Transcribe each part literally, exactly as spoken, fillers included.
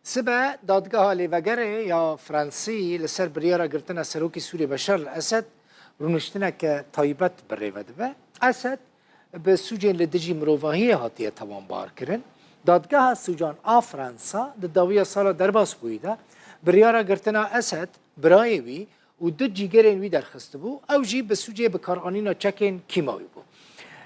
Sibe dadgeha lêvegerê ya Fransî li ser biryara girtina Serokê Sûriyê Beşar el Esed rûniştineke taybet bi rê ve dibe. Esed bi sûcên li dijî mirovahiyê hatiye tawanbarkirin. Dadgeha sûcan a Fransa di dawiya sala derbasbûyî de biryara girtina Esed, birayê wî û du cîgerên wî derxistibû, ew jî bi sûcê bikaranîna çekên kîmawî bû.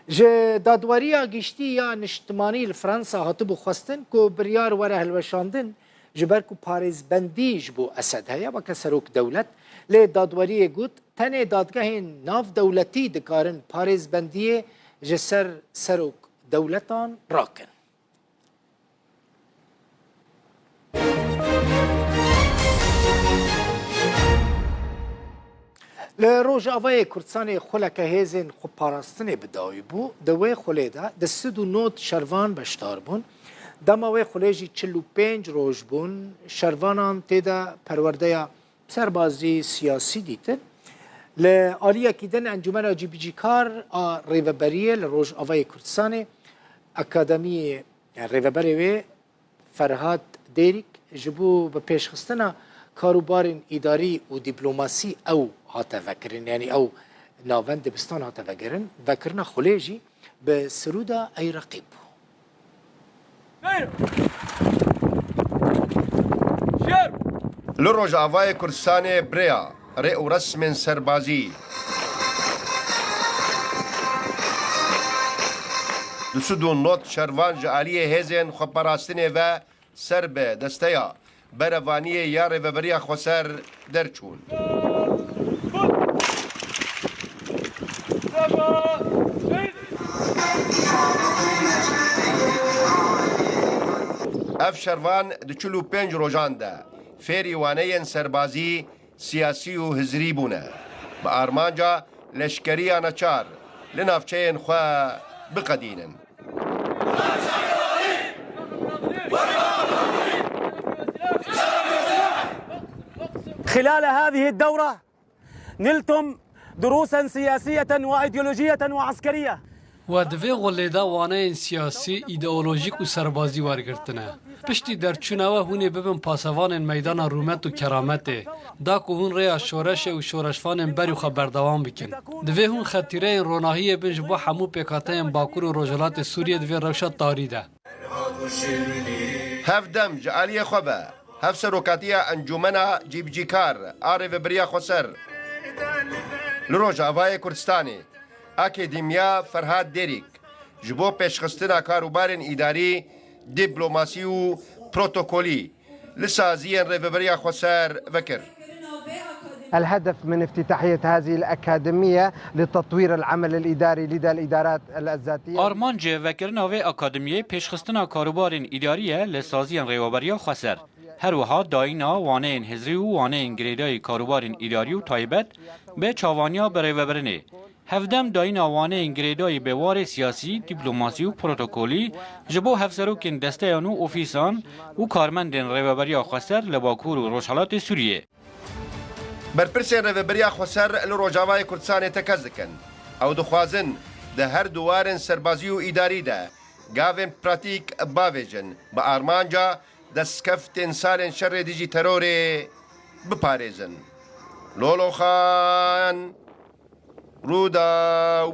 Ji Dadweriya Giştî ya Niştimanî li Fransa hatibû xwestin ku biryar were hilweşandin, ji ber ku parêzbendî ji bo Esed heye weke serok dewlet, lê dadweriyê got, tenê dadgehên navdewletî dikarin parêzbendiyê ji ser serok dewletan rakin. Li Rojavayê Kurdistanê xuleke hêzên xweparastinê bi dawî bû. Di wê xulê de du sed û nod şervan beşdar bûn. Dema wê xulê jî çil û pênc roj bûn. Şervanan tê de perwerdeya serbazî, siyasî dîtin. Li aliyekî din Encûmena Cîbicîkar a Rêveberiyê li Rojavayê Kurdistanê, Akademiyê, yani Rêveberê wê Ferhat Dêrîk ji bo bi pêşxistina karûbarên îdarî û dîplomasî ew hate vekirin, yani ew navend dibistan hate vekirin, vekirina xulê jî bi sirûda Ey Reqîb bû. Li Rojavayê Kurdistanê bi rêya rê û resmên serbazî, du sed û nod şervan ji aliyê hêzên xweparastinê ve ser bi desteya berevaniyê ya Rêveberiya Xweser derçûn. Ev şervan di çil û pênc rojan de fêrî waneyên serbazî, siyasî û hizrî bûne, bi armanca leşkeriya neçar li navçeyên xwe biqedînin. خلال هذه الدورة نلتم دروسا سياسية وأيديولوجية وعسكرية. We di vê xulê de waneyên siyasî, îdeolojîk û serbazî wergirtine. Piştî derçûna we hûn ê bibin pasevanên meydana rûmet û kerametê, da ku hûn rêya şoreşê û şoreşvanên berî xwe berdewam bikin. Divê hûn xetîreyên ronahiyê bin ji bo hemû pêkhateyên Bakur û Rojhilatê Sûriyê di vê rewşa tarî de. Hevdem ji aliyê xwe ve Hevserokatiya Encûmena Cîbicîkar a Rêveberiya Xweser li Rojavayê Kurdistanê, Akademiya Ferhat Dêrîk, ji bo pêşxistina karûbarên îdarî, dîplomasî û protokolî li saziyên Rêveberiya Xweser vekir. الهدف من افتتاحية هذه الأكاديمية لتطوير العمل الإداري لدى الإدارات الذاتية. Armancê vekirina vê akademiyê pêşxistina karûbarên îdarî ye li saziyên Rêweberiya Xweser. Her wiha dayîna waneyên hizrî û waneyên girêdayî karûbarên îdarî û taybet bi çavaniya birêvebirinê. Hevdem dayîna waneyên girêdayî bi warê siyasî, dîplomasî û protokolî ji bo hevserokên desteyan û ofîsan û karmendên Rêveberiya Xweser li Bakur û Rojhelatê Sûriyê. Berpirsên Rêveberiya Xweser li Rojavayê Kurdistanê tekez dikin. Ew dixwazin di her du warên serbazî û îdarî de gavên pratîk bavêjin, bi armanca destkeftên salên şerê dijî terorê biparêzin. Loloxan, Rûdaw.